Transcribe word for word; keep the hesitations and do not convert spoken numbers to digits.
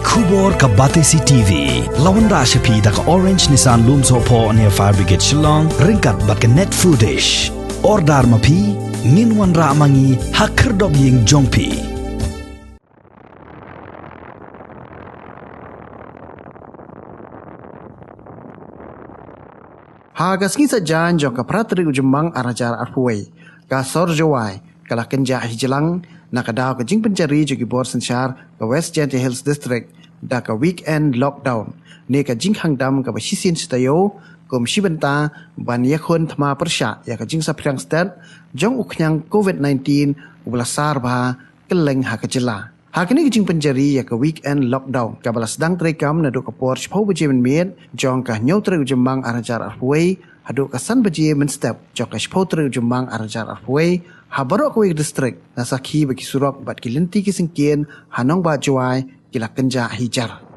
Khubor ka Batesi T V la wanrah sha phi da ka Orange Nissan Lumsohphoh near Fire Brigade Shillong ryngkat bad ka Net Foodish. Order ma phi, ngin wanrah ma ngi ha khyrdop ïing jong phi. Ha ka sngi Saitjaiñ jong ka phra tarik u Jymmang ar hajar arphew wei, ka Sor Jowai ka la kynjah hi jlang na ka daw ka jingpynjari jong ki bor synshar ka West Jaintia Hills District da ka weekend lockdown, ne ka jingkhang dam kaba shisien shi taïew kum shi bynta ban ïakhun thma pyrshah ïa ka jingsaphriang stet jong u khñiang covid nineteen uba la sar bha kylleng ha ka jylla. Ha kane ka jingpynjari ïa ka weekend lockdown kaba la sdang treikam naduh ka por shiphew baje mynmiet jong ka hynñiew tarik u Jymmang ar hajar arphew wei haduh ka san baje mynstep jong ka shiphew tarik u Jymmang ar hajar arphew wei, ha baroh kawei ka district, nga sakhi ba ki surok bad ki lynti ki syngkien ha nongbah Jowai ki la kynjah hi jar.